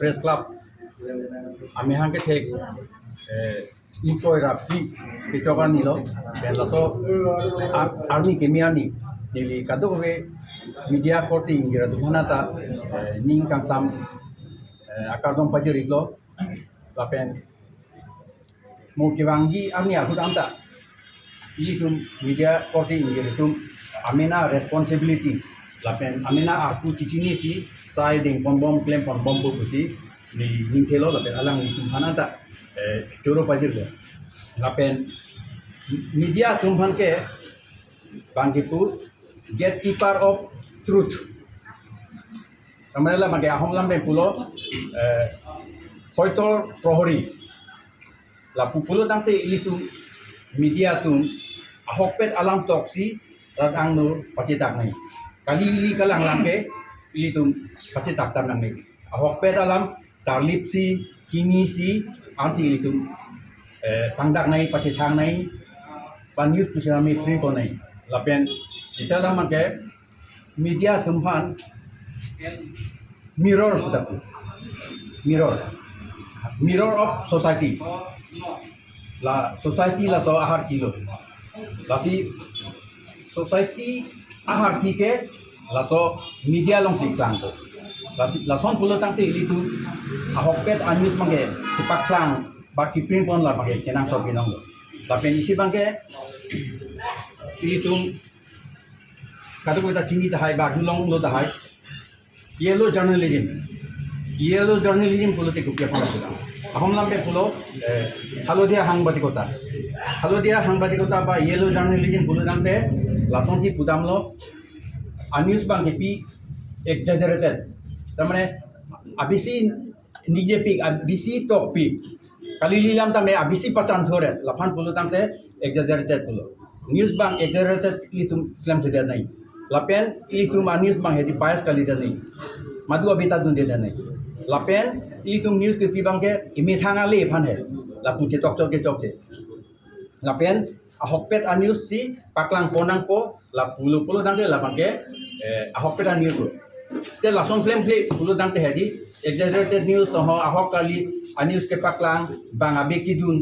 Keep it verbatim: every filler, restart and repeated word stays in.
Press Club, amehang kethek, eh, ingkoi ra phli kechok arni lo, pen laso ar-, arni keme arni, neli kadokave media korte ingjir atum aphan ta, eh, ning kangsam, eh, akardom pajir-iklo, lapen mo kevangji arni ahut anta, ilitum media korte ingjir atum amena responsibility, lapen amena arpu chechinisi, sai dengponbom, klemponbom pu pusi, neli ning thelo, lapen alanglitum aphan anta, eh, choro pajirlo. Lapen media atum aphan ke bang kipu gatekeeper of truth. Tamane la bang ke ahong lam pen pulo, eh, hoitor prohori. Lapu pulo tangte ilitum media atum ahokpet alam toksi rat angno pachetak nangji. Kali ili kalang lam ke ilitum pachetak tam nangne. Ahokpet alam tarlipsi, chinisi, ansi ilitum, eh, pangdak nangji, pachethang nangji, pa news pusi nami print ko nangji. Lapen, isa lam ke media atum aphan mirror pu ta pu. Mirror. Mirror of society. La society laso aharchi lo. Lasi society aharchi ke laso media alongsi klangpo. Lasi lason pulo tangte ilitum ahokpet a-news bang ke kepaklang ba keprintpon la bang ke kenangsot binong lo. Lapen isi bang ke ilitum kadokave ta chini tahai ba arjulonglo tahai. Yellow journalism. Yellow journalism pulote kopi aphan asida. Ahom lam pen pulo, eh, halodia hangbatikota. Halodia hangbatikota ba yellow journalism pulo tangte lasonsi pudamlo, a-news bang kepi exaggerated. Tamane abisi nigjepik, abisi tokpik. Kali ili lam tame abisi pachan thore, laphan pulo tangte exaggerated pulo. News bang exaggerated ilitum klemsedet nangji. Lapen ilitum a-news bang hedi bias kalidet nangji. Madu abita dundedet nangji. Lapen ilitum news kepi bang ke imethang ale aphan he. Lapu chetok chok kechokche. Lapen ahokpet a-news si paklangpon nangpo, lapulo pulo tangte la bang ke, eh, ahokpet a-news lo. Te lason klemkle pulo tangte hedi exaggerated news to ho, ahok kali a-news kepaklang bang abe kidun